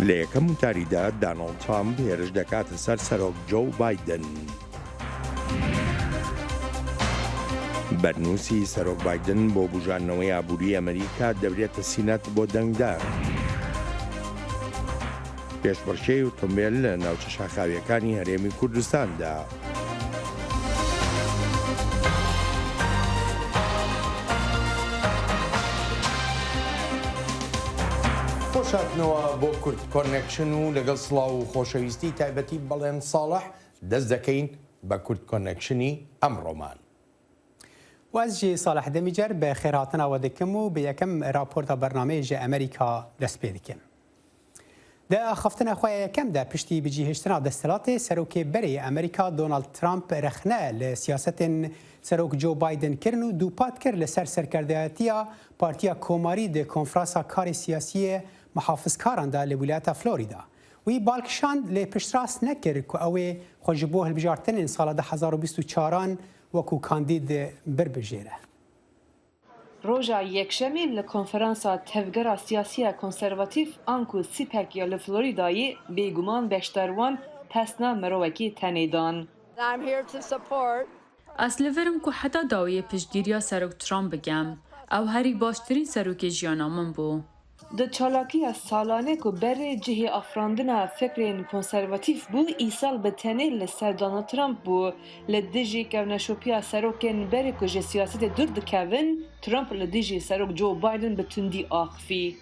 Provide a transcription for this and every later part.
لە یەکەم وتاریدا دانۆڵد ترامپ هێرش دەکاتە سەر سەرۆک جۆو بایدن. بەرنووسی سەرۆک بایدن بۆ بوژاندنەوەی ئابووری ئەمریکا دەبرێتە سینەت بۆ دەنگدان. پێشبڕکێی ئۆتۆمبێل لە ناوچە شاخاوییەکانی هەرێمی کوردستاندا. خۆشهاتنەوە بۆ کورد کۆنێکشن و لەگەڵ سڵاو و خۆشەویستی تایبەتی بەڵێن ساڵح دەست دەکەین بە کورد کۆنێکشنی ئەمڕۆمان. و ez jî Salih Demîcer bi xêrhatina we dikim û bi yekem raporta bernameyê ji Amerîka dest pê dikim. Di axaftina xwe ya yekem de piştî bicîhiştina desthilatê Serokê berê yê Amerîka Donald Trump rexne li siyasetên Serok Joe Biden kirin û dûpat kir li ser serkerdayetiya Partiya Komarî di konfransa karê siyasî yê muhafizkaran de li wîlayeta Florîda. Wî bal kişand lê piştrast nekir ku ew ê xwe ji bo hilbijartinên sala 2024 an wekû kandîd birbijêre. Roja Yekşemê li konferansa Tevgera Siyasî ya Konservatîf anku CPAC ya li Florîdayê bêguman beşdarwan pesna mirovekî tenê dan. Ez li vir im ku heta dawiyê piştgiriya Serok Trump bikim. Ew herî baştirîn serokê jiyana min bû. Di çalakiya salane ku berê cihê afirandina fikrên konservatîf bû, îsal bi tenê li ser Donald Trump bû. Li dijî kevneşopiya serokên berê ku ji siyasetê dûr dikevin, Trump li dijî Serok Joe Biden bi tundî axivî.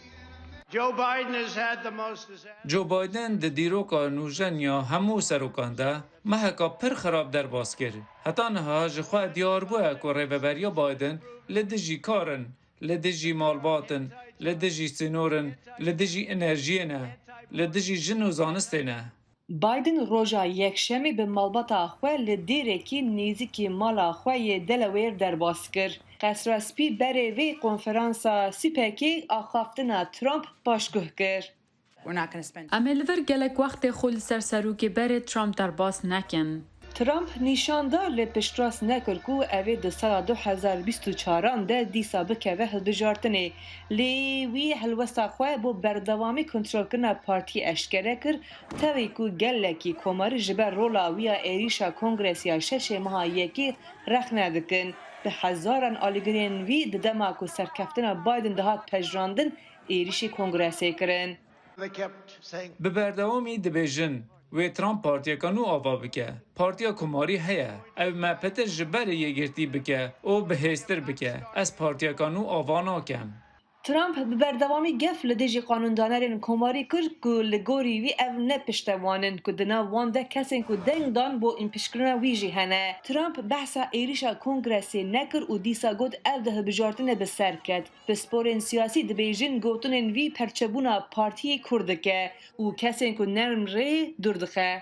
Joe Biden di dîroka nûjen ya hemû serokan de meheka pir xirab derbas kir. Heta niha ji xwe diyar bûye ku rêveberiya Biden li dijî kar in, Li dijî malbat in, li dijî sînor in, li dijî enerjiyê ne, li dijî jin û zanistê ne. Biden roja Yekşemê bi malbata xwe li dêrekî nêzîkî mala xwe yê Delaware derbas kir. Qesra Spî berê vê konferansa CPAC'ê axaftina Trump paşguh kir. Em ê li vir gelek wextê xwe li ser serokê berê Trump derbas nekin. Trump nîşan da lê piştrast nekir ku ev ê di sala 2024 an de dîsa bikeve hilbijartinê. Lê wî helwesta xwe bo berdewamî kontrolkirina partiyê eşkere kir, tevî ku gelekî komarî ji ber rola wî ya êrîşa Kongresê ya şeşê meha yekê rexne dikin. Bi hezaran alîgirên wî di dema ku serkeftina Biden dihat pejirandin êrîşî Kongresê kirin. Bi berdewamî dibêjin, wê Trump partiyeke nû ava bike. Partiya Komarî heye. Ew me pitir ji berê yekgirtî bike û bihêztir bike. Ez partiyeke nû ava nakim. Trump bi berdewamî gef li dijî qanûndanerên Komarî kir ku li gorî wî ev ne pişte wan in ku di nav wan de kesên ku deng dan bo împîçkirina wî jî hene. Trump behsa êrîşa Kongresê nekir û dîsa got ev di hilbijartinê bi ser ket. Pisporên siyasî dibêjin gotinên vî perçebûna partiyê kûr dike û kesên ku nerm rê dûr dixe.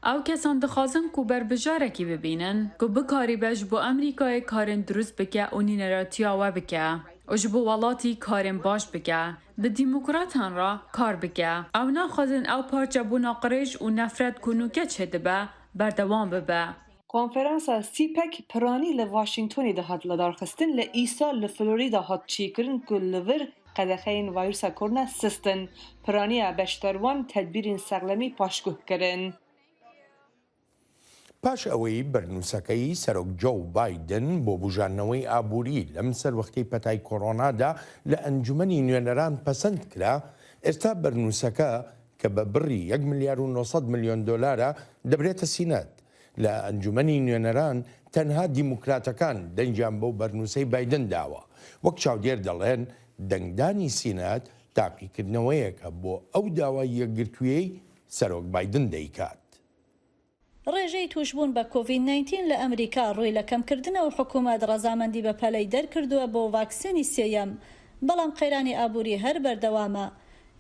Ew kesan dixwazin ku berbijarekî bibînin ku bikarîbe ji bo Emrîkayê karên dirust bike û nîneratiya we bike û ji bo welatî karên baş bike, bi demokratan re kar bike. Ew naxwazin ew parçebûna qirêj û nefret ku nûke çêdibe berdewam bibe. Konferansa CPAC piranî li Washingtonê dihat lidarxistin lê îsal li Florida hat çêkirin ku li vir qedexeyên vayrusa korona sist in. Piraniya beşdarwan tedbîrên sexlemî paşguh kirin. پاش ئەوەی بەرنووسەکەی سەرۆک جۆو بایدن بۆ بوژاندنەوەی ئابووری لەم سەروەختەی پەتای کۆرۆنادا لە ئەنجومەنی نوێنەران پەسەند کرا، ئێستا بەرنووسەکە کە بە بڕی یەک ملیار و 900 ملیۆن دۆلارە دەبرێتە سینەت. لە ئەنجومەنی نوێنەران تەنها دیموکراتەکان دەنگیان بەو بەرنووسەی بایدن داوە. وەک چاودێر دەڵێن دەنگدانی سینات تاقیکردنەوەیەکە بۆ ئەو داوای یەکگرتوویەی سەرۆک بایدن دەیکات. ڕێژەی تووشبوون بە کۆڤید ناینتین لە ئەمریکا ڕووی لە کەمکردنە و حکومەت ڕەزامەندی بەپەلەی دەرکردووە بۆ ڤاکسینی سێیەم، بەڵام قەیرانی ئابووری هەر بەردەوامە.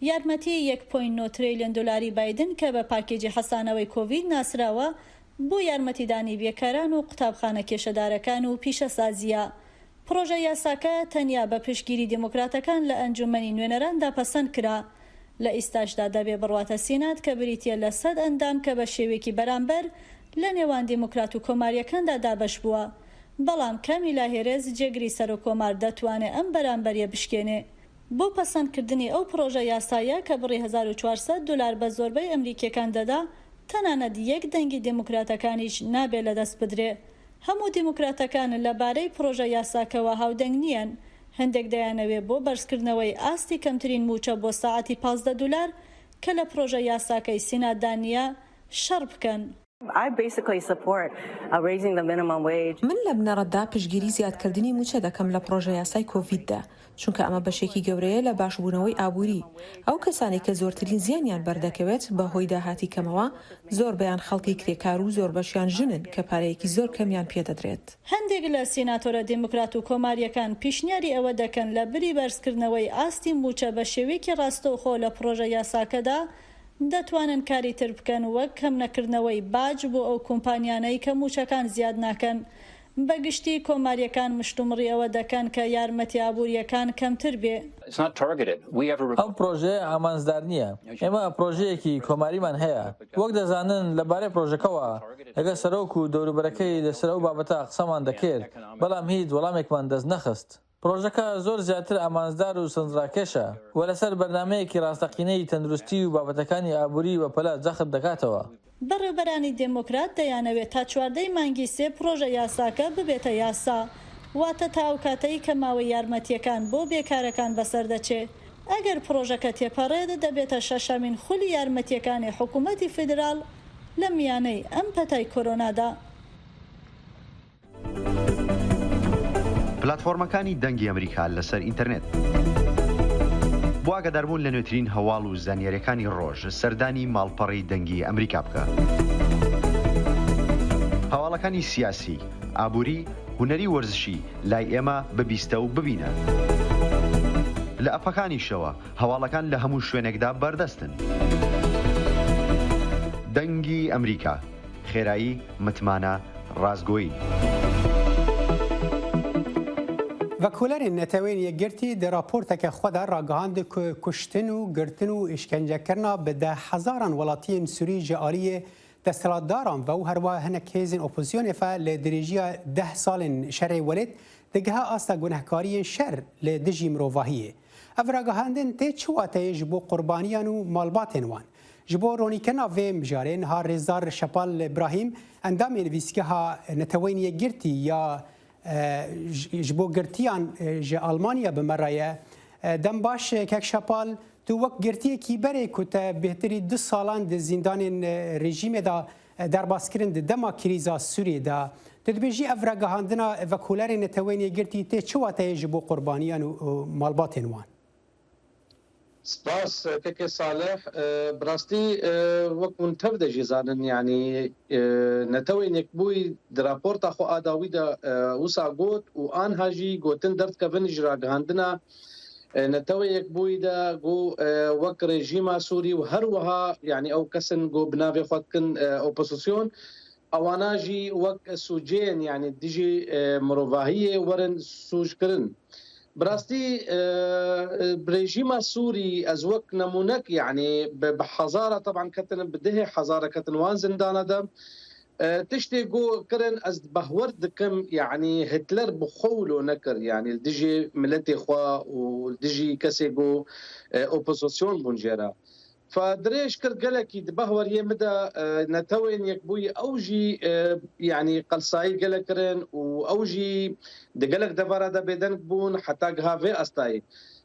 یارمەتی یەک پۆینت نۆ ترەیلیۆن دۆلاری بایدن کە بە پاکێجی حەسانەوەی کۆڤید ناسراوە، بۆ یارمەتیدانی بێکاران و قوتابخانە کێشەدارەکان و پیشەسازییە. پڕۆژە یاساکە تەنیا بە پشتگیری دێموکراتەکان لە ئەنجوومەنی نوێنەراندا پەسەند کرا. لە ئیستاشدا دەبێ بڕواتە سینات کە بریتییە لە سەد ئەندام کە بە شێوەیەکی بەرامبەر لە نێوان دێموکرات و کۆمارییەکاندا دابەش بووە. بەڵام کامیلا هێرێس جێگری سەرۆککۆمار دەتوانێ ئەم بەرامبەرییە بشکێنێ. بۆ پەسەندکردنی ئەو پڕۆژە یاسایە کە بڕی 1400 دۆلار بە زۆربەی ئەمریکییەکان دەدا، تەنانەت یەک دەنگی دێموکراتەکانیش نابێ لەدەست بدرێ. هەموو دێموکراتەکان لە بارەی پڕۆژە یاساکەوە هاودەنگ نییەن. هەندێک دەیانەوێ بۆ بەرزکردنەوەی ئاستی کەمترین مووچە بۆ ساعەتی 15 دولار کە لە پڕۆژە یاساکەی سیناتدا نییە، شەڕ بکەن. من لە بنەڕەتدا پشتگیری زیادکردنی مووچە دەکەم لە پڕۆژەیاسای کۆڤیددا، چونکە ئەمە بەشێکی گەورەیە لە باشبوونەوەی ئابووری. ئەو کەسانەی کە زۆرترین زیانیان بەردەکەوێت بە هۆی داهاتی کەمەوە، زۆربەیان خەڵکی کرێکار و زۆربەشیان ژنن کە پارەیەکی زۆر کەمیان پێدەدرێت. هەندێک لە سیناتۆرە دیموکرات و کۆمارییەکان پیشنیاری ئەوە دەکەن لە بری بەرزکردنەوەی ئاستی مووچە بە شێوەیەکی ڕاستەوخۆ لە پڕۆژە یاساکەدا دەتوانن کاری تر بکەن وەک کەمنەکردنەوەی باج بۆ ئەو کومپانیانەی کە مووچەکان زیاد ناکەن. بە گشتی کۆمارییەکان مشتومڕی ئەوە دەکەن کە یارمەتی ئابوورییەکان کەمتر بێ. ئەم پرۆژەیە ئامانجدار نییە. ئێمە پرۆژەیەکی کۆماریمان هەیە. وەک دەزانن لەبارەی پرۆژەکەوە لەگەڵ سەرۆک و دەوروبەرەکەی لەسەر ئەو بابەتە قسەمان دەکرد، بەڵام هیچ وەڵامێکمان دەست نەخست. پرۆژەکە زۆر زیاتر ئامانجدار و سەرنجڕاکێشە و لەسەر بەرنامەیەکی ڕاستەقینەی تەندروستی و بابەتەکانی ئابووری بەپەلە جەخت دەکاتەوە. بەڕێوبەرانی دێمۆکرات دەیانەوێت تا 14 ی مانگی سێ پڕۆژە یاساکە ببێتە یاسا، واتە تا ئەو کاتەی کە ماوەی یارمەتییەکان بۆ بێکارەکان بەسەر دەچێ. ئەگەر پڕۆژەکە تێپەڕێت، دەبێتە شەشەمین خولی یارمەتییەکانی حکوومەتی فیدراڵ لە میانەی ئەم پەتای کۆرۆنادا. پلاتفۆرمەکانی دەنگی ئەمریکا لەسەر ئینتەرنێت. بۆ ئاگاداربوون لە نوێترین هەواڵ و زانیاریەکانی ڕۆژ سەردانی ماڵپەڕی دەنگی ئەمریکا بکە. هەواڵەکانی سیاسی، ئابووری، هونەری وەرزشی لای ئێمە ببیستە و ببینە. لە ئەپەکانیشەوە هەواڵەکان لە هەموو شوێنێکدا بەردەستن. دەنگی ئەمریکا. خێرایی، متمانە، ڕاستگۆیی. Vekolerên Neteweyên Yekgirtî di raporteke xwe de ragihand ku kuştin û girtin û îşkencekirina bi deh hezaran welatiyên Sûrî ji aliyê desthilatdaran ve û herwiha hinek hêzên opozisyonê ve li dirêjiya deh salên şerê welêt digihe asta gunehkariyên şer li dijî mirovahiyê. Ev ragihandin tê çi wateyê ji bo qurbaniyan û malbatên wan? Ji bo ronîkirina vê mijarê niha Rêzdar Şepal Brahîm endamê nivîsgeha Neteweyên Yekgirtî ya ji bo girtiyan ji Almanya bi me re ye. Dem baş Kek Şepal, tu wek girtiyekî berê ku te bêhtirî du salan di zîndanên rejîmê de derbas kirin di dema krîza Sûriyê de, tu dibêjî ev ragihandina vekolerên Neteweyên Yekgirtî tê çi wateyê ji bo qurbaniyan û malbatên wan? Spas kekê Salih. Bi rastî wek hûn tev de jî zanin yanî Netewên Yekbûyî di raporta xwe a dawî de wisa got û anha jî gotin derdikevin ji ragihandina Netewê Yekbûyî de got wek rejîma Sûrî û her wiha yanî ew kes in ku bi navê xwe dikin opozisyon Ewana jî wek sûcên yanî dijî mirovahiyê werin sûckirin. Bi rastî rejîma Sûrî ez wek nemûnek yanî bi hezara teban ketin bi dehê hezara ketin wan zindana de tiştê ku kirin ez behwer dikim yanî Hitler bi xwe wilo nekir yanî li dijî miletê xwe û li dijî kesê ku opozisyon bûn jê re. Fa dirêj kir gelekî di behweriyê min de Netewên Yekbûyî ew jî yanî qelsayî gelek kirin û ew jî di gelek devera de bêdeng bûn heta giha vê astayê.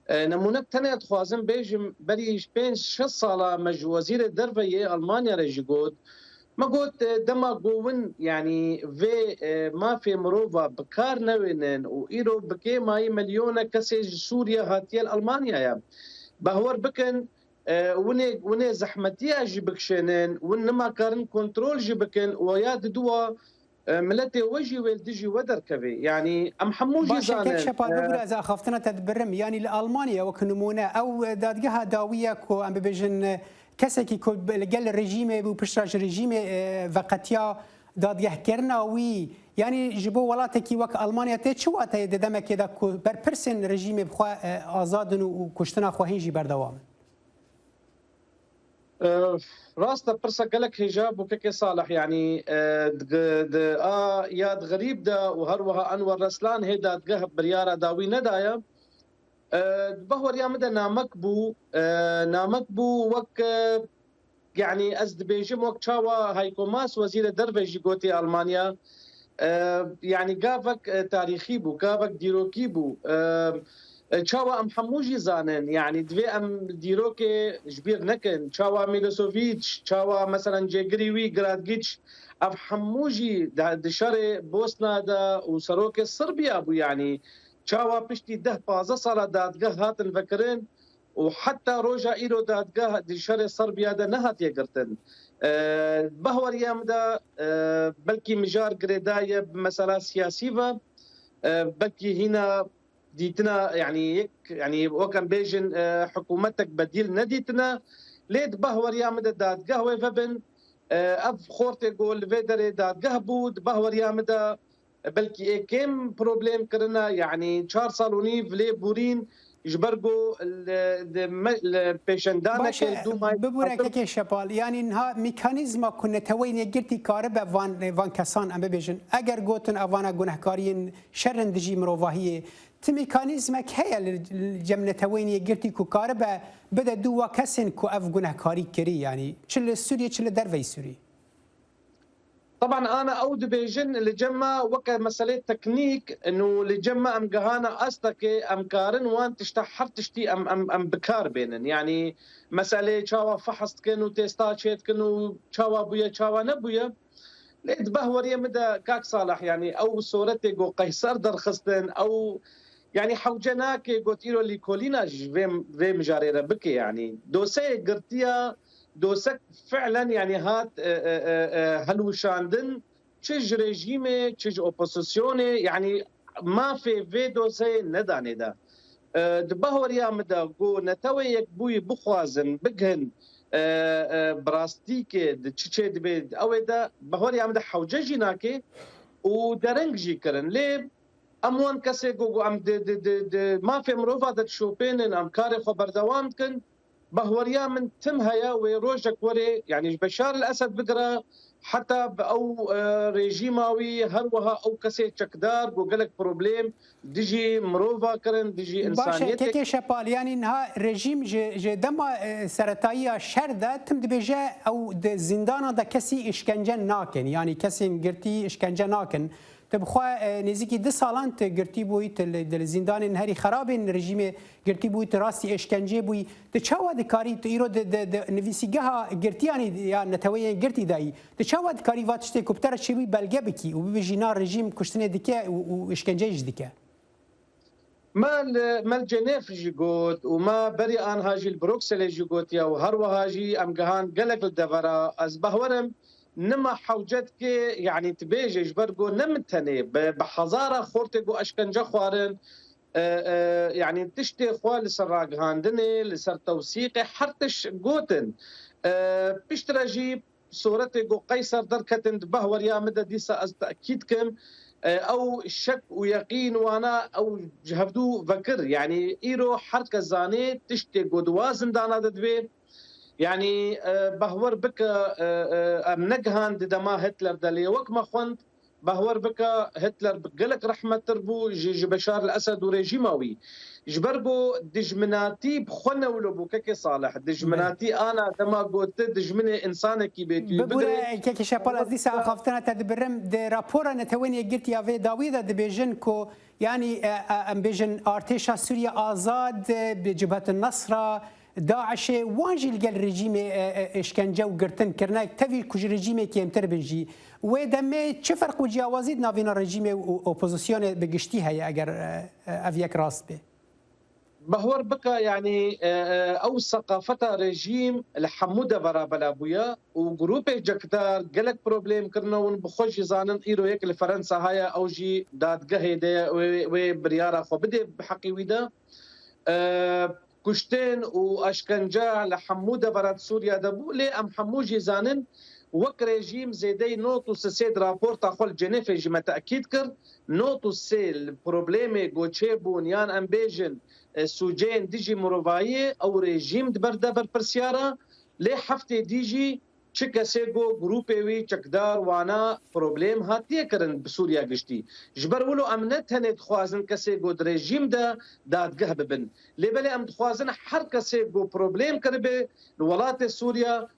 Nemûnek tenê dixwazim bêjim berî pênc şeş sala me ji wezîrê derve yê Almanya re jî got me got dema ku win yanî vê mafê mirova bi kar newênin û îro bi kêmayî milyonek kesê ji Sûriye hatiye li Almanyaya behwer bikin Winê winê zehmetiya jî bikişênin, win nima karin kontrol jî bikin û ya di dua miletê we jî wê li dijî we derkevê. Yanî em hemû jî Baş e kek zanin. Şepal bibûre ez axaftina te dibirim. Yanî li Almanya wek nimûne ew dadgeha dawî ye ku em bibêjin kesekî ku li gel rejîmê bû piştre ji rejîmê veqetiya dadgehkirina wî yanî ji bo welatekî wek Almanya tê çi wateyê di demekê de ku berpirsên rejîmê bi xwe azad in û kuştina xwe hîn jî berdewam in? Rast e pirsa gelek hêja bû kekê Salih yanî di a Iyad Xerîb de û her wiha Enwer Reslan hê dadgeh biryara dawî nedaye. بەهوەریا من دە نامەک بوو نامەک بوو وەک یەعنی ئەز دبێژم وەک چاوا هایکۆ ماس وەزیرە دەرڤە ژی گۆتێ ئەڵمانیا یەعنی گاڤەک تاریخی بوو گاڤەک دیرۆکی بوو چاوا ئەم حەموو ژی زانن یەعنی دڤێ ئەم دیرۆکێ ژبیر نەکن چاوا میلۆسۆڤیچ چاوا مەسەلەن جێگری وی گرادگیچ ئەڤ حەموو ژی د شەرێ بۆسنا دە و سەرۆکێ سڕبیا بوو یەعنی چاوا پشتی دە 15 ساڵە دادگە هاتن ڤەکرن و حەتا ڕۆژا ئیرۆ دادگا دی شەرێ سڕبیا دە نەهاتیە گرتن. بەهوەریە م دە بەلکی مژار گرێدایە ب مەسەلا سیاسی ڤە بەلکی هینا دیتنا یەعنی یەک یەعنی وەک ئەم بێژن حکوومەتەک بەدیل نەدیتنە لێ د بەهوەریا م دە دادگەه وێ ڤەبن ئەڤ خۆرتێ گۆ li vê derê dadgeh bû di bahweriya min de Belkî ê kêm problem kirine yanî çar sal û nîv lê bûrîn ji ber ku li pêşendaneke dû mayî. Bibûre kekê Şepal yanî niha mîkanîzma ku Neteweyên Yekgirtî karibe van van kesan em bibêjin eger gotin evana gunehkariyên şer in dijî mirovahiyê ti mîkanîzmek heye li cem Neteweyên Yekgirtî ku karibe bide dû wa kesên ku ev gunehkarî kirî yanî çi li Sûriyê çi li derveyî Sûriyê? Taban ana ew dibêjin li cem me weke meselê teknîk no li cem me em gihana astekê em karin wan tişta her tiştî em em em bikar bênin. Yanî meselê çawa fehs dikin û têsta çêdikin û çawa bûye çawa nebûye. Lê di behweriyê min de kak Salih yanî ew soretê ku Qeyser derxistin ew yanî hewce nake got îro lîkolîna ji vê vê mijarê re bike yanî doseyê girtiya Dosek fi'len yanî hat hilwişandin çi ji rejîmê çi ji opozisyonê yanî mafê vê doseyê nedanê de. Di bahweriya min de ku Netewê Yekbûyî bixwazin bigihin bi rastîkê di çi çê dibê ew ê de bahweriya min de hewce jî nake û dereng jî kirin. Lê em wan kesê ku em di mafê mirova de dişopênin em karê xwe berdewam dikin Bahweriya min tim heye wê rojek were yanî ji Beşar El Esed bigire heta bi ew rejîma wî her wiha ew kesê çekdar ku gelek problem dijî mirova kirin dijî Baş e însaniyetê kekê Şepal yanî niha rejîm ji ji dema seretayiya şer de tim dibêje ew di zindanan de kesî îşkence nakin yanî kesên girtî îşkence nakin Tu bi xwe nêzîkî du salan tu girtî bûyî, tu li zîndanên herî xerab ên rejîmê girtî bûyî, tu rastî êşkencê bûyî. Tu çawa dikarî, tu îro di nivîsîgeha girtiyanî ya neteweyên girtî de yî, tu çawa dikarî va tiştê ku bi te re çêbûyî belge bikî û bibêjî na rejîm kuştinê dike û êşkenceyê jî dike? Me li me li Cenêv jî got û me berî anha jî li Brukselê jî gotiye û her wiha jî em gihan gelek li devera. Ez bawer im nima hewce dike yanî tu bêje ji ber ku ne min tenê bi bi hezara xortê ku eşkence xwarin yanî tiştê xwe li ser ragihandinê li ser tewsîqê her tişt gotin. Piştre jî Soretê ku Qeyser derketin di behweriya min de dîsa ez tekîd dikim ew şek û yeqîn wana ew ji hevdû vekir. Yanî îro her kes zanê tiştê ku di wa zindana de dibê. Yanî behwer bike em negihan di dema Hitler de lê wek me xwend Bahwer bike Hitler bi gelek rehmettir bû ji ji Beşar El Esed û rejîma wî. Ji ber ku dijminatî bi xwe newlo bû kekê Salih. Dijminatî ana dema ku tu dijminê însanekî bê tu wî Bibûre bigirê. kekê Şepal ez dîsa axaftina te dibirim. Di rapora Neteweyên Yekgirtî ya vê dawiyê de dibêjin ku yanî em bêjin artêşa Sûriye azad bi Cibhet Nesra DAIŞ'ê wan jî li gel rejîmê êşkence û girtin kirine tevî ku ji rejîmê kêmtir bin jî. Wê demê çi ferq û ciyawazî di navîna rejîmê û opozisyonê bi giştî heye eger ev yek rast bê? Bahwer bike yanî ew seqafeta rejîm li hemû devera bela bûye û grûpê cekdar gelek problem kirine û bi xwe jî zanin îro yek li Ferensa heye ew jî dadgehê de ye wê biryara xwe bidê bi heqî wî de. Kuştin û eşkence li hemû devera di Sûriya de bû, lê em hemû jî zanin wek rejîm zêdeyî 93 di raporta xwe li Cenêfê jî me tekîd kir, 93 li problemê ku çêbûn yan em bêjin sûceyên dijî mirovayiyê ew rejîm di ber de berpirsyar e, lê heftê dî jî. Çi kesê ku grûpê wî çekdar wana problêm hatiye kirin bi Sûriya giştî. Ji ber wilo em ne tenê dixwazin kesê ku di rejîm de dadgeh bibin. Lê belê em dixwazin her kesê ku problêm kiribe li welatê Sûriya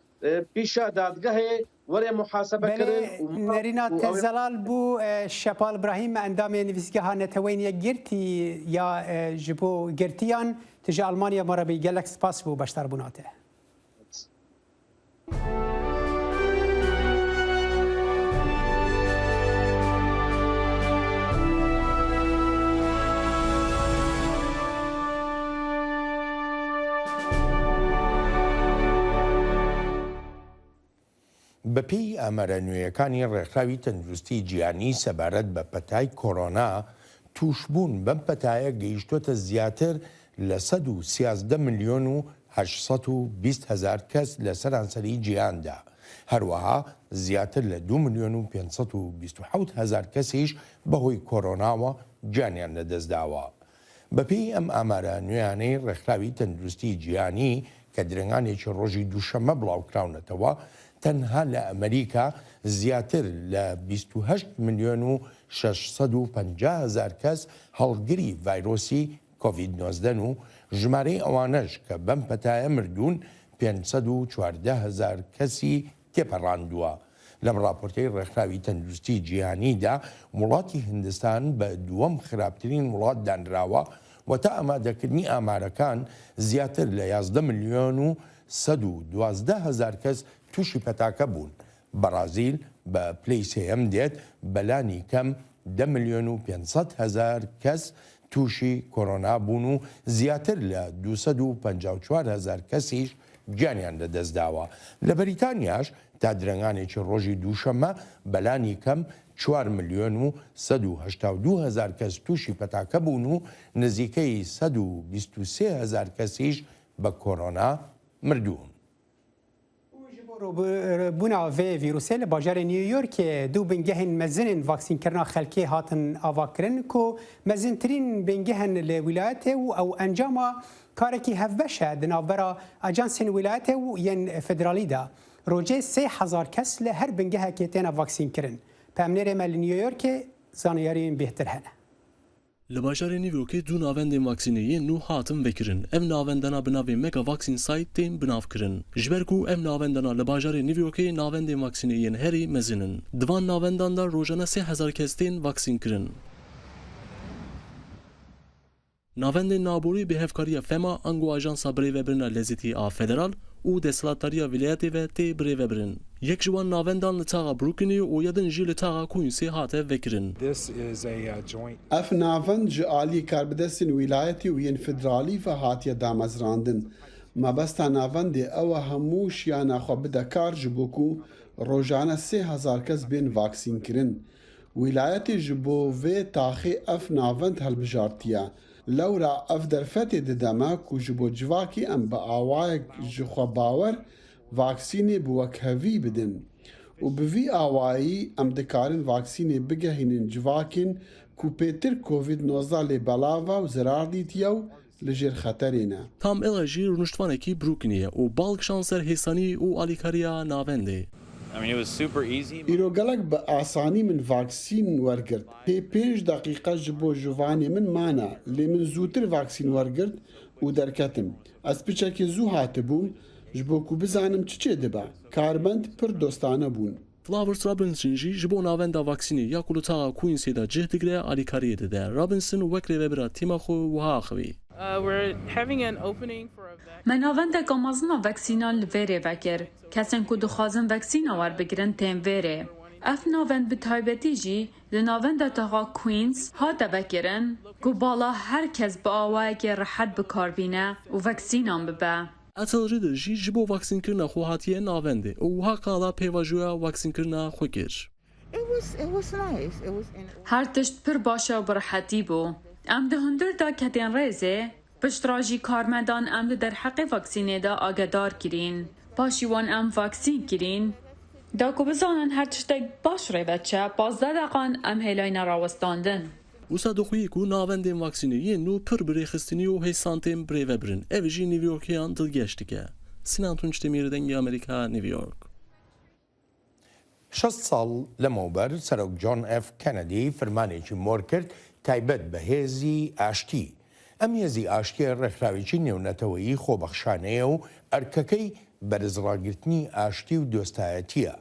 pîşa dadgehê were muhasebe Belê kirin û nerîna û te ew ê zelal bû Şepal Brahîm endamê Nivîsgeha Neteweyên Yekgirtî ya ji bo girtiyan tu ji Almanya me re bî gelek spas bo beşdarbûna te. بەپێی ئامارە نوێیەکانی ڕێکخراوی تەندروستی جیهانی سەبارەت بە پەتای کۆرۆنا، تووشبوون بەم پەتایە گەیشتۆتە زیاتر لە 113 ملیۆن و 820 هەزار کەس لە سەرانسەری جیهاندا، هەروەها زیاتر لە دوو ملیۆن و 527 هەزار کەسیش بەهۆی کۆرۆناوە گیانیان لەدەستداوە. بەپێی ئەم ئامارە نوێیانەی ڕێکخراوی تەندروستی جیهانی کە درەنگانێکی ڕۆژی دووشەممە بڵاوکراونەتەوە، تەنها لە ئەمریکا زیاتر لە 28 ملیۆن و 650 هەزار کەس هەڵگری ڤایرۆسی کۆڤید 19 و ژمارەی ئەوانەش کە بەم پەتایە مردوون 514 هەزار کەسی تێپەڕاندووە. لەم ڕاپۆرتەی ڕێکخراوی تەندروستی جیهانیدا وڵاتی هندستان بە دووەم خراپترین وڵات دانراوە و تا ئامادەکردنی ئامارەکان زیاتر لە 11 ملیۆن و 112 هەزار کەس تووشی پەتاکە بوون. بەڕازیل بە پلەی سێیەم دێت بەلانی کەم دە ملیۆن و 500 هەزار کەس تووشی کۆرۆنا بوون و زیاتر لە 254 هەزار کەسیش گیانیان لەدەستداوە. لە بەریتانیاش تا درەنگانێکی ڕۆژی دووشەممە بەلانی کەم چوار ملیۆن و 182 هەزار کەس تووشی پەتاکە بوون و نزیکەی 123 هەزار کەسیش بە کۆرۆنا مردوون. Ji bo rûbûna vê vîrusê li bajarê New Yorkê du bingehên mezin ên vaksînkirina xelkê hatin avakirin ku mezintirîn bingeh in li wîlayetê û ew encama karekî hevbeş e di navbera ajansên wîlayetê û yên federalî de. Rojê 3000 kes li her bingehekê têne vaksînkirin. Peyamnêrê me li New Yorkê zanyariyên bêhtir hene. Li bajarê New Yorkê du navendên vaksînê yên nû hatin vekirin. Ev navendana bi navê Mega Vaccine Site tên binavkirin. Ji ber ku ev navendana li bajarê New Yorkê navendên vaksînê yên herî mezin in. Di van navendan de rojane 3000 kes tên vaksînkirin. Navendên navborî bi hevkariya FEMA ango Ajansa Birêvebirina Lezîtî a Federal û Desthilatdariya Wîlayetê ve tê birêvebirin. Yek ji wan navendan li taxa Brooklynê û ya din jî li taxa Queensê hate vekirin. Ev navend ji aliyê karbidestên wîlayetê û yên federalî ve hatiye damezrandin. Mebesta navendê ew e hemû şiyana xwe bide kar ji bo ku rojane 3000 kes bên vaksînkirin. Wîlayetê ji bo vê taxê ev navend hilbijartiye. Lewra ev derfetê dide me ku ji bo civakê em bi awayek ji xwe bawer vaksînê bi wekhevî bidin. Û bi vî awayî em dikarin vaksînê bigehînin civakên ku pêtir Covid-19 lê belav e û zirar dîtiye û li jêr xeterê ne. Tom Eller jî rûniştvanekî Brooklynê ye û bal kişand ser hêsanî û alîkariya navendê. Îro gelek bi asanî min vaksîn wergirt. Hê pênc deqîqe ji bo jivanê min mane lê min zûtir vaksîn wergirt û derketim. Ez piçekê zû hatibûm ji bo ku bizanim çi çê dibe. Karmend pir dostane bûn. Flowers Robinson jî ji bo navenda vaksînê ya ku li taxa Queensê de cih digire alîkariyê dide. Robinson wek rêvebira tîma xwe wiha axivî. Me navendeka mezin a vaksînan li vê rê vekir. Kesên ku dixwazin vaksîna werbigirin tên vê rê. Ev navend bi taybetî jî li navenda taxa Queens hate vekirin ku bala her kes bi awayekê rehet bikarbîne û vaksînan bibe. Ethel Ridder jî ji bo vaksînkirina xwe hatiye navendê û wiha qala pêvajoya vaksînkirina xwe kir. Her tişt pir baş e û bi rehetî bû. Em di hundir de ketên rêzê, piştra jî karmendan em di derheqê vaksînê de agedar kirîn. Paşî wan em vaksîn kirîn. Da ku bizanin her tiştek baş rê veçe, 15 deqan em hêlayne rawestandin. Wisa dixuyî ku navendên vaksînê yên nû pir bi rêxistinî û hêsan tên birêvebirin. Ev jî New Yorkiyan dilgeş dike. Sinan Tunçdemir, Dengê Amerîka, New York. 60 ساڵ لەمەوبەر سەرۆک جۆن ئێف کەنەدی فرمانێکی مۆر کرد تایبەت بە هێزی ئاشتی. ئەم هێزی ئاشتییە ڕێکخراوێکی نێونەتەوەیی خۆبەخشانەیە و ئەرکەکەی بەرزڕاگرتنی ئاشتی و دۆستایەتییە.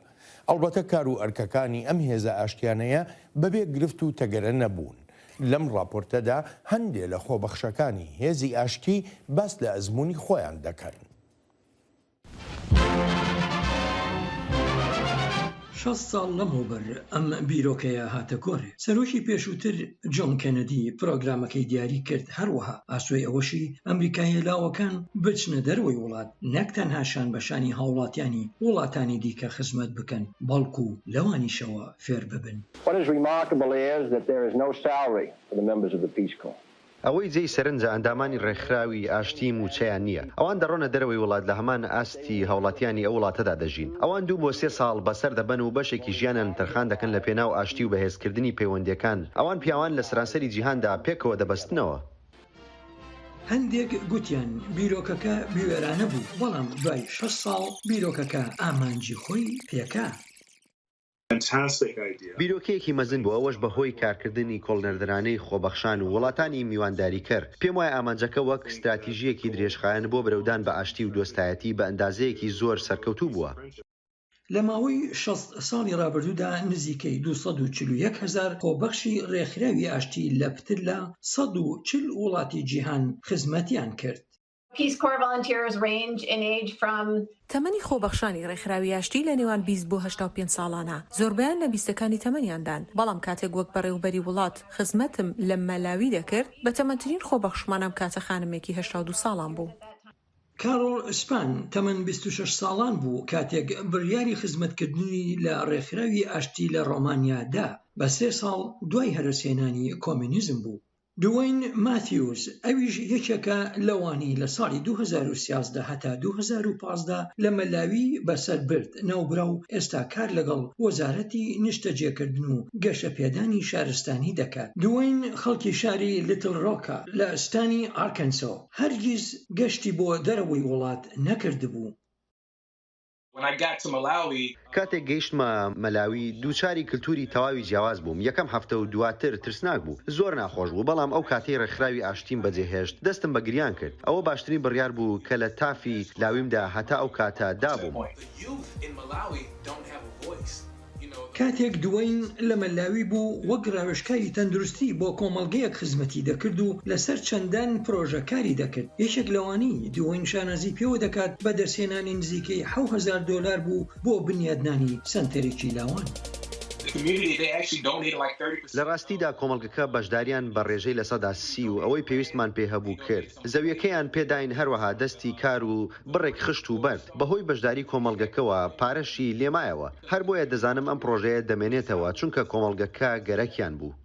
ئەڵبەتە کار و ئەرکەکانی ئەم هێزە ئاشتیانەیە بەبێ گرفت و تەگەرە نەبوون. لەم ڕاپۆرتەدا هەندێ لە خۆبەخشەکانی هێزی ئاشتی باس لە ئەزموونی خۆیان دەکەن. 60 ساڵ لەمەوبەر ئەم بیرۆکەیە هاتە گۆڕێ. سەرۆکی پێشووتر جۆن کەنەدی پرۆگرامەکەی دیاری کرد، هەروەها ئاسۆی ئەوەشی ئەمریکاییە لاوەکان بچنە دەرەوەی وڵات نەک تەنها شان بە شانی هاوڵاتیانی وڵاتانی دیکە خزمەت بکەن، بەڵکو لەوانیشەوە فێر ببن. What is remarkable is that there is no salary for the members of the Peace Corps. ئەوەی جێی سەرنجە ئەندامانی ڕێکخراوی ئاشتی مووچەیان نییە. ئەوان دەڕۆنە دەرەوەی وڵات لە هەمان ئاستی هاوڵاتیانی ئەو وڵاتەدا دەژین. ئەوان دوو بۆ سێ ساڵ بەسەر دەبەن و بەشێکی ژیانیان تەرخان دەکەن لە پێناو ئاشتی و بەهێزکردنی پەیوەندییەکان. ئەوان پیاوان لە سەرانسەری جیهاندا پێکەوە دەبەستنەوە. هەندێک گوتیان بیرۆکەکە بوێرانە بوو، بەڵام دوای 60 ساڵ بیرۆکەکە ئامانجی خۆی پێکا. بیرۆکەیەکی مەزن بوو، ئەوەش بەهۆی کارکردنی کۆڵنەدەرانەی خۆبەخشان و وڵاتانی میوانداریکەر. پێموایە ئامانجەکە وەک ستراتیژییەکی درێژخایەن بۆ برەودان بە ئاشتی و دۆستایەتی بە ئەندازەیەکی زۆر سەرکەوتوو بووە. لە ماوەی 60 ساڵی ڕابردوودا نزیکەی 241 هەزار خۆبەخشی ڕێکخراوی ئاشتی لە پتر لە 140 وڵاتی جیهان خزمەتیان کرد. Peace Corps volunteers range in age from. تەمەنی خۆبەخشانی ڕێکخراوی ئاشتی لە نێوان 20 بۆ 85 ساڵانە، زۆربەیان لە بیستەکانی تەمەنیاندان، بەڵام کاتێک وەک بەڕێوبەری وڵات خزمەتم لە مەلاوی دەکرد، بەتەمەنترین خۆبەخشمان ئەم کاتە خانمێکی 82 ساڵان بوو. کارۆڵ سپان تەمەن 26 ساڵان بوو کاتێک بڕیاری خزمەتکردنی لە ڕێکخراوی ئاشتی لە ڕۆمانیا دا، بە سێ ساڵ دوای هەرەسهێنانی کۆمیونیزم بوو. دوەین ماتیوز، ئەویش یەکێکە لەوانەی لە ساڵی 2013 هەتا 2015 لە مەلاوی بەسەر برد، ناوبراو ئێستا کار لەگەڵ وەزارەتی نیشتەجێکردن و گەشەپێدانی شارستانی دەکات. دوەین خەڵکی شاری لیتل ڕۆکە لە ستانی ئارکەنسۆ، هەرگیز گەشتی بۆ دەرەوەی وڵات نەکردبوو. کاتێک گەیشتمە مەلاوی، دووچاری کلتوری تەواوی جیاواز بووم، یەکەم هەفتە و دواتر ترسناک بوو، زۆر ناخۆش بوو، بەڵام ئەو کاتەی ڕێکخراوی ئاشتیم بەجێهێشت، دەستم بە گریان کرد، ئەوە باشترین بڕیار بوو کە لە تافی لاویمدا هەتا ئەو کاتە دابووم. کاتێک دوەین لە مەلاوی بوو وەک ڕاوێژکاری تەندروستی بۆ کۆمەڵگەیەک خزمەتی دەکرد و لەسەر چەندان پرۆژە کاری دەکرد، یەکێک لەوانەی دوەین شانازی پێوە دەکات بەدەستهێنانی نزیکەی 7000 دۆلار بوو بۆ بنیادنانی سەنتەرێکی لاوان. لە ڕاستیدا کۆمەڵگەکە بەشداریان بە ڕێژەی 30% و ئەوەی پێویستمان پێ هەبوو کرد، زەویەکەیان پێداین هەروەها دەستی کار و بڕێک خشت و بەرد، بەهۆی بەشداری کۆمەڵگەکەوە پارەشی لێمایەوە، هەر بۆیە دەزانم ئەم پڕۆژەیە دەمێنێتەوە چونکە کۆمەڵگەکە گەرەکیان بوو.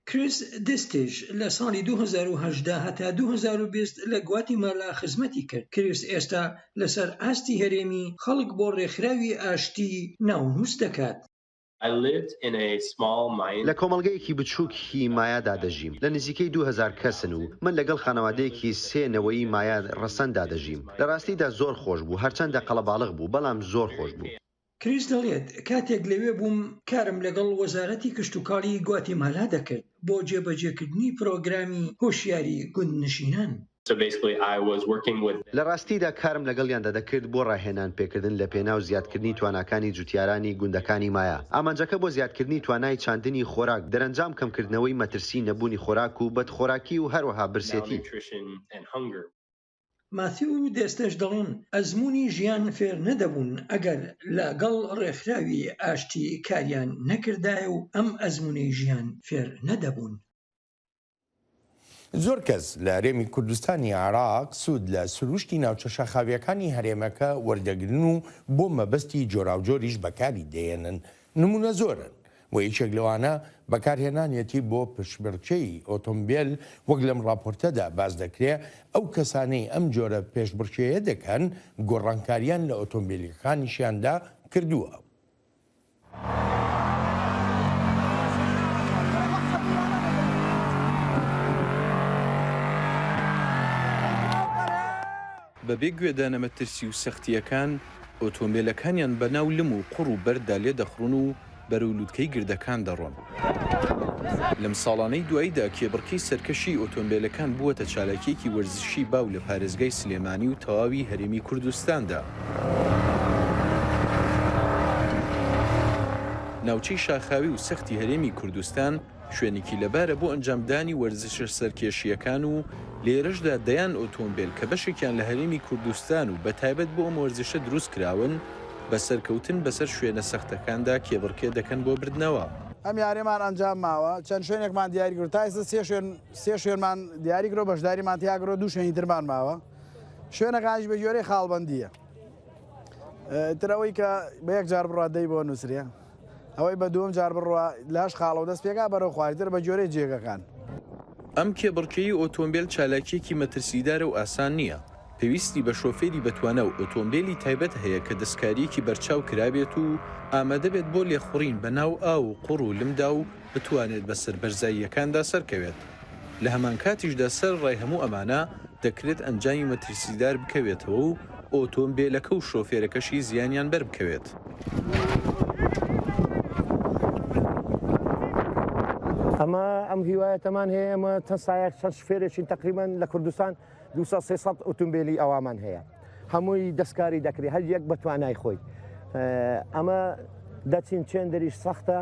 کریس دستیش لە ساڵی 2018 هەتا 2020 لە گواتیمالا خزمەتی کرد. کریس ئێستا لەسەر ئاستی هەرێمی خەڵک بۆ ڕێکخراوی ئاشتی ناونووس دەکات. لە کۆمەڵگەیەکی بچووکی مایادا دەژیم، لە نزیکەی 2000 کەسن و من لەگەڵ خانەوادەیەکی سێ نەوەیی مایا ڕەسەندا دەژیم. لە ڕاستیدا زۆر خۆش بوو، هەرچەندە قەڵەباڵغ بوو، بەڵام زۆر خۆش بوو. کریس دەڵێت، کاتێک لەوێ بووم کارم لەگەڵ وەزارەتی کشتوکاڵی گواتیمالا دەکرد بۆ جێبەجێکردنی پرۆگرامی هۆشیاری گوندنشینان. لە ڕاستیدا کارم لەگەڵیاندا دەکرد بۆ ڕاهێنان پێکردن لە پێناو زیادکردنی تواناکانی جوتیارانی گوندەکانی مایا. ئامانجەکە بۆ زیادکردنی توانای چاندنی خۆراک، دەرەنجام کەمکردنەوەی مەترسی نەبوونی خۆراک و بەدخۆراکی و هەروەها برسێتی. ماثیو و دێستەش دەڵێن ئەزموونی ژیان فێر نەدەبوون ئەگەر لە گەڵ ڕێکخراوی ئاشتی کاریان نەکردایە و ئەم ئەزموونەی ژیان فێر نەدەبوون. زۆر کەس لە هەرێمی کوردستانی عێراق سوود لە سروشتی ناوچە شاخاوییەکانی هەرێمەکە وەردەگرن و بۆ مەبەستی جۆراوجۆریش بەکاری دەهێنن، نموونە زۆرن و یەکێک لەوانە بەکارهێنانیەتی بۆ پشبڕکێی ئۆتۆمبێل، وەک لەم ڕاپۆرتەدا باس دەکرێ ئەو کەسانەی ئەم جۆرە پێشبڕکێیە دەکەن گۆڕانکاریان لە ئۆتۆمبێلەکانیشیاندا کردووە. بەبێ گوێدانە مەترسی و سەختییەکان. ئۆتۆمبێلەکانیان بە ناو لم و قوڕ و بەرددا لێدەخوڕن و بەرەو لوتکەی گردەکان دەڕۆن. لەم ساڵانەی دواییدا کێبڕکێی سەرکەشیی ئۆتۆمبێلەکان بووەتە چالاکییەکی وەرزشی باو لە پارێزگای سلێمانی و تەواوی هەرێمی کوردستاندا. ناوچەی شاخاوی و سەختی هەرێمی کوردستان شوێنێکی لەبارە بۆ ئەنجامدانی وەرزشە سەرکێشییەکان و لێرەشدا دەیان ئۆتۆمبێل کە بەشێکیان لە هەرێمی کوردستان و بەتایبەت بۆ ئەم وەرزشە دروستکراون، بە سەرکەوتن بەسەر شوێنە سەختەکاندا کێبڕکێ دەکەن بۆ بردنەوە. ئەم یاریەمان ئەنجام ماوە چەند شوێنێکمان دیاری کرد تا ئێستا سێ شوێن سێ شوێنمان دیاری کرد و بەشداریمان تیا کرد و دوو شوێنی ترمان ماوە شوێنەکانیش بە گوێرەی خاڵبەندییە تر ئەوەی کە بە یەک جار بڕوا دەی بۆ نووسرێ ئەوەی بە دووەم جار بڕوا لاش خاڵەوە دەست پێکا بەرەو خوارتر بە گوێرەی جێگەکان. ئەم کێبڕکێی ئۆتۆمبێل چالاکییەکی مەترسیدارە و ئاسان نییە، پێویستی بە شۆفێری بەتوانا و ئۆتۆمبێلی تایبەت هەیە کە دەستکارییەکی بەرچاو کرابێت و ئامادەبێت بۆ لێخوڕین بە ناو ئاو و قوڕ و لمدا و بتوانێت بەسەر بەرزاییەکاندا سەرکەوێت. لە هەمانکاتیشدا سەرەڕای هەموو ئەمانە دەکرێت ئەنجامی مەترسیدار بکەوێتەوە و ئۆتۆمبێلەکە و شۆفێرەکەشی زیانیان بەربکەوێت. ئەمە ئەم هیوایەتەمان هەیە ئێمە چەند سایەق چەند شوفێرێکین تەقریبەن لە کوردستان 200 300 ئۆتۆمبێلی ئەوامان هەیە هەمووی دەستکاری دەکرێت هەر یەک بە توانای خۆی ئەمە دەچین چێندریش سەختە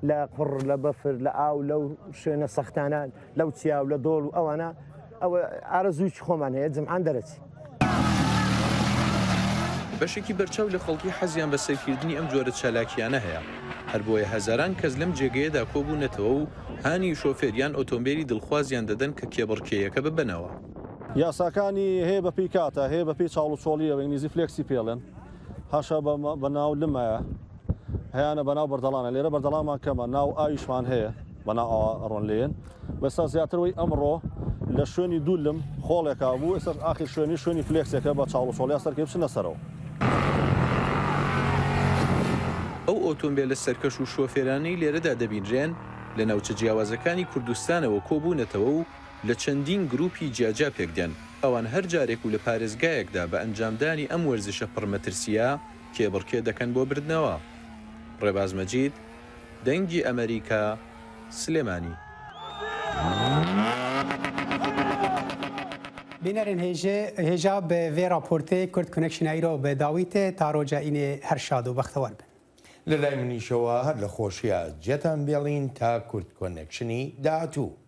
لە قوڕ لە بەفر لە ئاو لەو شوێنە سەختانە لەو چیا و لە دۆڵ و ئەوانە ئەوە ئارەزووی خۆمان هەیە جمعان دەرەچی. بەشێکی بەرچاو لە خەڵکی حەزیان بە سەیرکردنی ئەم جۆرە چالاکییانە هەیە، هەربۆیە هەزاران کەس لەم جێگەیەدا کۆبوونەتەوە و هانی شۆفێر یان ئۆتۆمبێلی دڵخوازیان دەدەن کە کێبڕکێیەکە ببەنەوە. یاساکانی هەیە بە پێی کاتە، هەیە بە پێی چاڵ و چۆڵییە، بە ئینگلیزی فلێکسی پێڵێن، هەشە بە ناو لمایە، هەیانە بە ناو بەردەڵانە، لێرە بەردەڵانمان کەمە، ناو ئاویشمان هەیە بە ناو ئاوا ئەڕۆن لێیەن. ئێستا زیاتر وەی ئەمڕۆ لە شوێنی دوو لم خۆڵێکا بوو ئێستا ئاخیر شوێنی شوێنی فلێکسێکە بە چاڵ و چۆڵیا سەرکەی بچنە سەرەوە. ئەو ئۆتۆمبێلە سەرکەش و شۆفێرانەی لێرەدا دەبینرێن لە ناوچە جیاوازەکانی کوردستانەوە کۆبوونەتەوە و لە چەندین گروپی جیاجیا پێکدێن، ئەوان هەر جارێک و لە پارێزگایەکدا بە ئەنجامدانی ئەم وەرزشە پڕ مەترسییە کێبڕکێ دەکەن بۆ بردنەوە. ڕێباز مەجید، دەنگی ئەمەریکا، سلێمانی. بینەرên hêja bi vê raportê Kurd Connection îro bi dawî tê ta roja înê her şad û bextewar bin. لە لای منیشەوە هەر لە خۆشیا جێتان بێڵین تا کورد کۆنێکشنی داهاتوو.